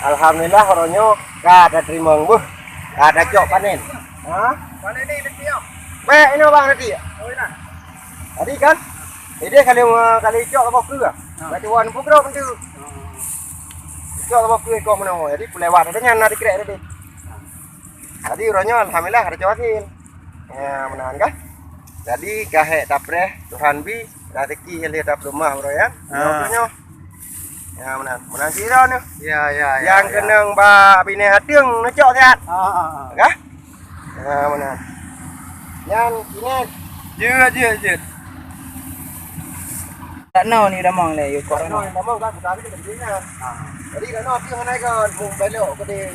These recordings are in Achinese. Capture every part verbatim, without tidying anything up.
Alhamdulillah, uroe nyoe ka tateurimong beuh, ka tacok panen. Ha? Panen ni detik, ya? Baik, ini abang detik. Oh, ini. Tadi kan? Jadi kali, kali cok ke bawah ke? Ha. Berarti wan pukul berapa tu? Ha. Cok ke bawah ke kau mana? Jadi pelewat ada nyan, ada kerek tadi. Ha. Jadi uroe nyoe alhamdulillah ada cok hasil. Ya, meunan kan? Jadi ka hék tapreh Tuhan bi, rezeki lé tapeuleumah uroe nyan. Ah. Nyoe nyoe. Ya, meunan. Meunan sidroe nyoe. Ya, ya, ya. Nyang keunong bak binéh ateueng neucok siat. Ah, ah, ah. Kah? Ya, meunan. Nyan ini. Jeuet, jeuet, jeuet. Tak nau ni damang lé, yuk kok. Tak nau ni damang kan, bukan kita dengar. Ah. Jadi tak nau ateueng hana ikon, mau belok ke dia.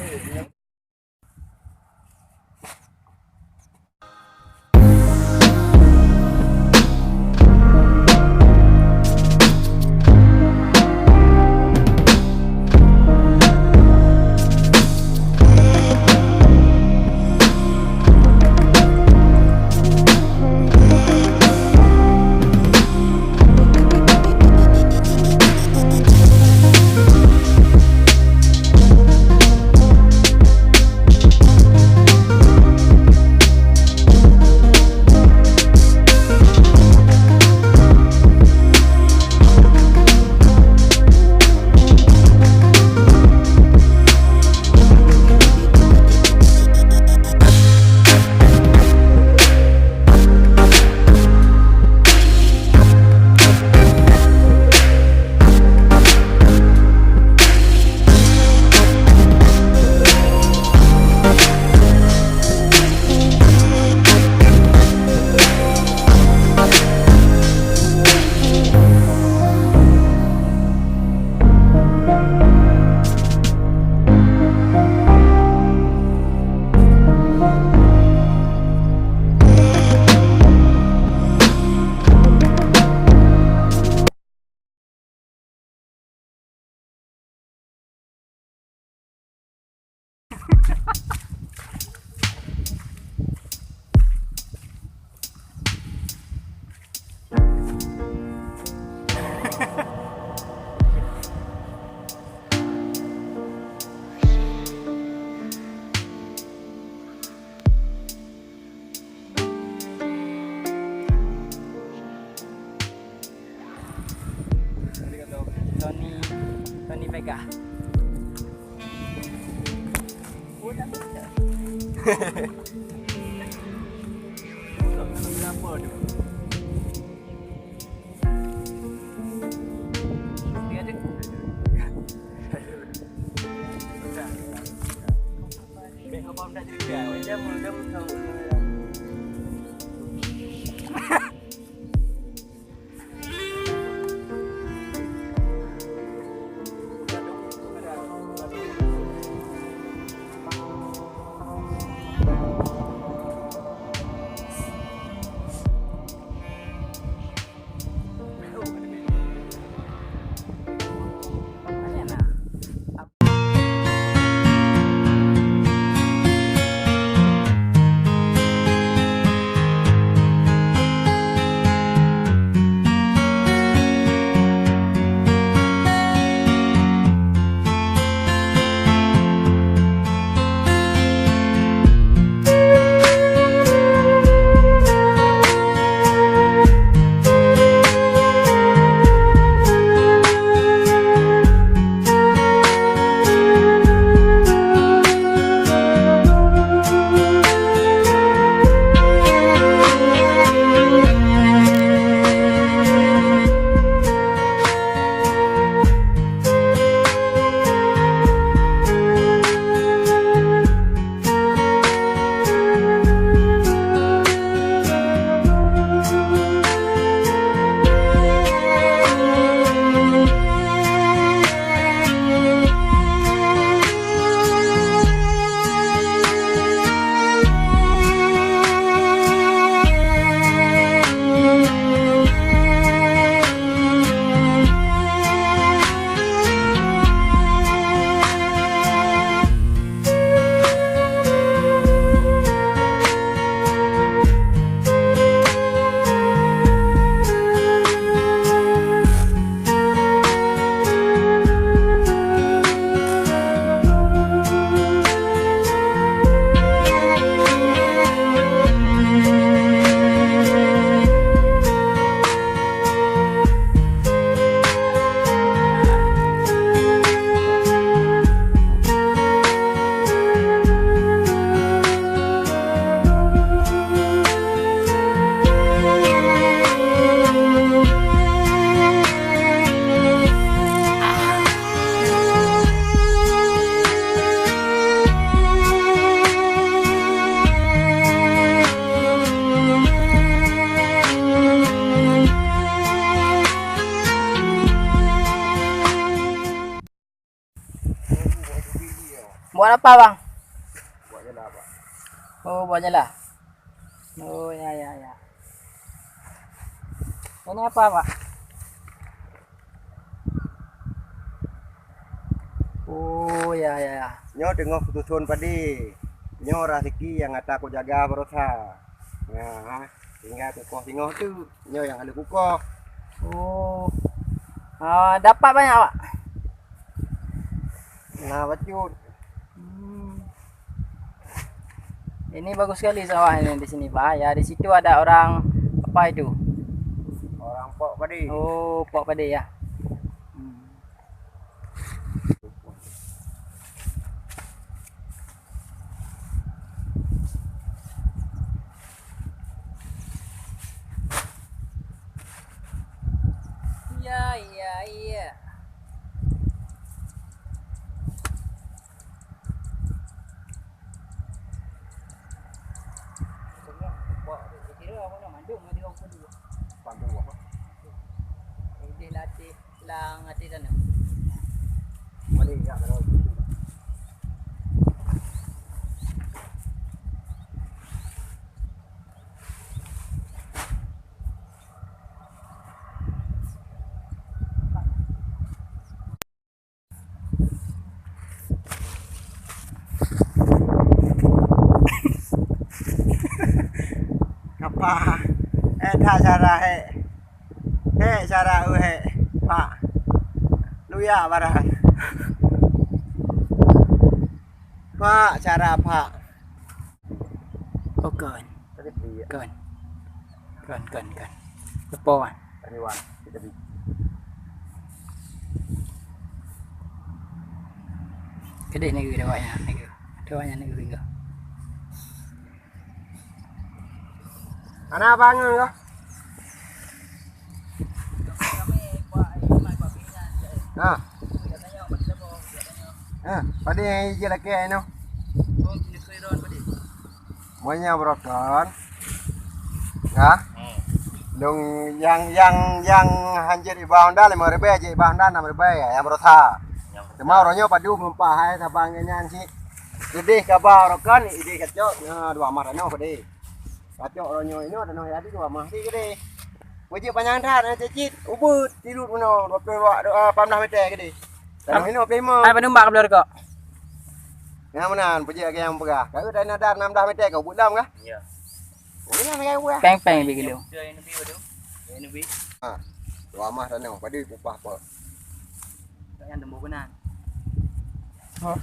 Sony, Sony Vega. Buat apa, Bang? Buat jala, Pak. Oh, buat jala. Oh, ya, ya, ya. Ini apa, Pak? Oh, ya, ya, ya. Nyoe teungoh kutuson padé. Nyoe raseuki nyang ata kujaga baroesa. Nah, tinggai kukoh singoh teuk. Nyoe nyang hana kukoh. Oh. Ah, dapat banyak, Pak? Nah, bacut. Hmm. Ini bagus sekali sawah ini di sini, Pak. Ya, di situ ada orang apa itu? Orang pok padé. Oh, pok padé ya. Hmm. Iya, iya, iya. Idéh latih lang até tanah. Kapa? Eh, that cara hek. Hek cara eu hek. Pak. Luyak barang. Pak, cara pak. Oh, kon. Kon. Kon, kon, kon. Lepo, wan. Tadi, wan. Kita bi. Kedek negeri dawai nya, negeri. Dawai nya negeri ke. Ana bangun ke? Ha. Ha, pada yang ijin lagi anu. Monya broken. Ha? Hmm. Dong yang, yang, yang hanjeuet iba Honda lima ribu, jeuet iba Honda enam ribu, yang berusaha. Yang berusaha. Cuma uroe nyoe padu meumpa hai sabang nyan cit. Sedih kaba broken, idéh kacok, nya dua mah tanoh pedih. Kacok uroe nyoe inoe tanoh jadi dua mah ti gede. Wajib panyang that na cicit, ubit, tilut meunoe, dua puluh dua, dua, lapan belas meter gede. Tanoh inoe dua puluh lima. Ai, panumbak ka bloe rukok. Nyang meunan, peujeuet lagèe nyang peugah. Ka eu dana dar enam belas meter ka ubit lom kah? Ya. Oh, nyang lagèe peugah. Peng-peng bi kilo. Ha. Dua mah tanoh, padu pupah pe. Nyang tembok keunan. Oh.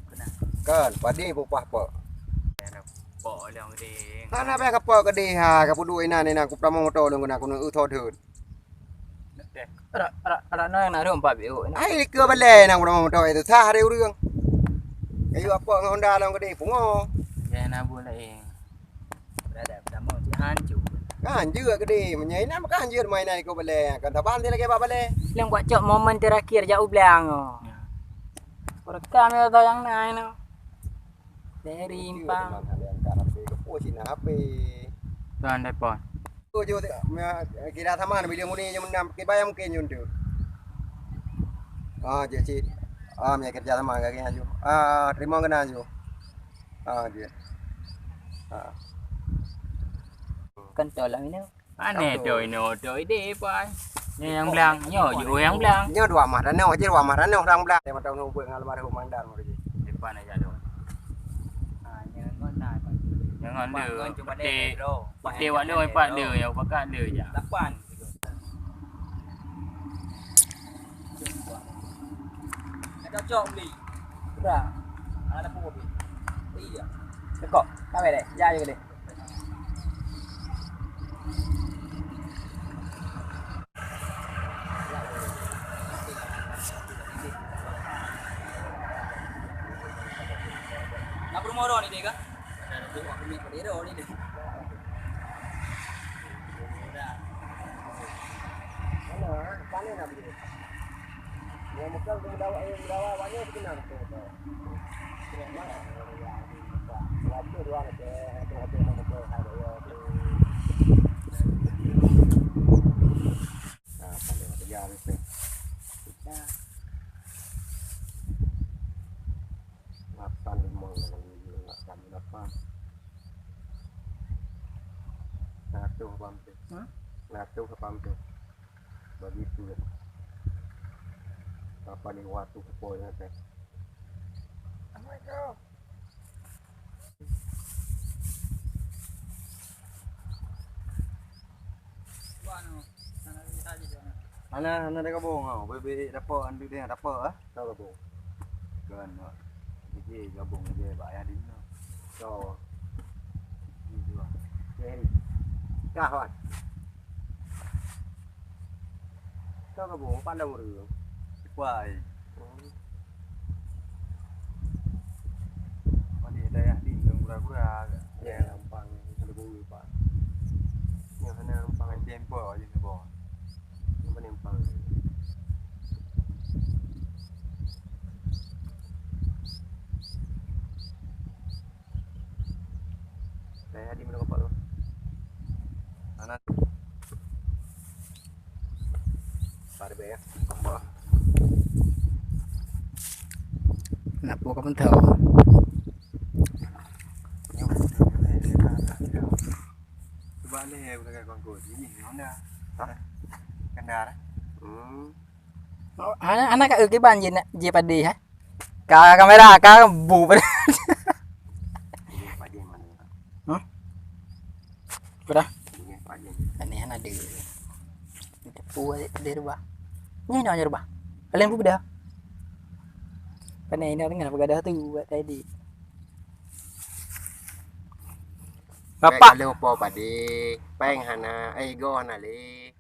Keunan. Kan, padi pupah pe. Pok lom gede. Hana payah ka pe gede ha, ka peuduek inan, inan ku peutamong moto lôn keunan, ku neu eu thot deuet. Adak, adak, adak na, na rhom empat biôk. Ai, likeu balèe nang uroe moto itu sah hari ureueng. Kayu apok ngon Honda lom gede pungo. Jangan abu lain. Berada pertama cik hancur. Kan jeuet gede, meunyo inan kan jeuet main ikut balèe. Kan saban ti lagèe bak balèe. Leng buat cok momen terakhir jak u blang. Ya. Rekam ya tayang na ino. Dari impang. Tuan telepon. Oh, jo, kira sama na, bila muni je menang, pakai bayar mungkin je untuk. Ah, je cit. Ah, mia kerja sama kaki aju. Ah, terima kena aju. Ah, je. Ah. Kan tolak ini. Aneh tu, ino tu ide pai. Ni yang belang, nyo je yang belang. Nyo dua mah tanoh, je dua mah tanoh orang belang. Dia mata nunggu ngal baru mandar mau je. Depan aja tu. Ha, nyo ngon na. Nyo ngon le. Peti, peti wak le, empat le, yang pakat le je. Lapan. Nak cocok beli. Sudah. Ada pun beli. Iya. Tekok. Kawai deh. Jaya deh. Nak berumah orang ni dia kan? Ada tu aku ni pada dia ni dia. Mana? Paling nak beli. Yang mungkin aku mendawa, yang mendawa awaknya sebenarnya. Pampéh. Hah? Ngasuh ka pampéh. Bagi tu ya. Apa ni waktu kepo yang teh. Assalamualaikum. Hana, hana teuka bong, ha. Bèk-bèk dapat, andu dia dapat, eh. Tahu gabung. Kan, ha. Jadi gabung je bak ayah dia. Tahu. Ini dua. Jadi. Kah, Wan. Tahu gabung, pandang ureueng. Wah, eh. Oh, di dayah di gura-gura. Ya, gampang. Ada bumi, Pak. Yang mana gampang? Tempo aja ni, Bang. Yang mana gampang? Saya di mana, Pak? Mana? Nak buka pun tahu. Cuba ni, bukan kongkos. Ini Honda. Hah? Kendara. Hmm. Oh, anak, anak kat kiban je nak je padi, ha? Ka kamera, ka bu padi. Ini apa je mana? Hah? Berah? Ini apa je? Ini kan ada. Tepu aja pedih rubah. Ni nak rubah. Kalian pun dah. Kan ini dengan pegadah tu buat tadi. Bapak. Kalau apa padi, peng hana, eh, go hana le.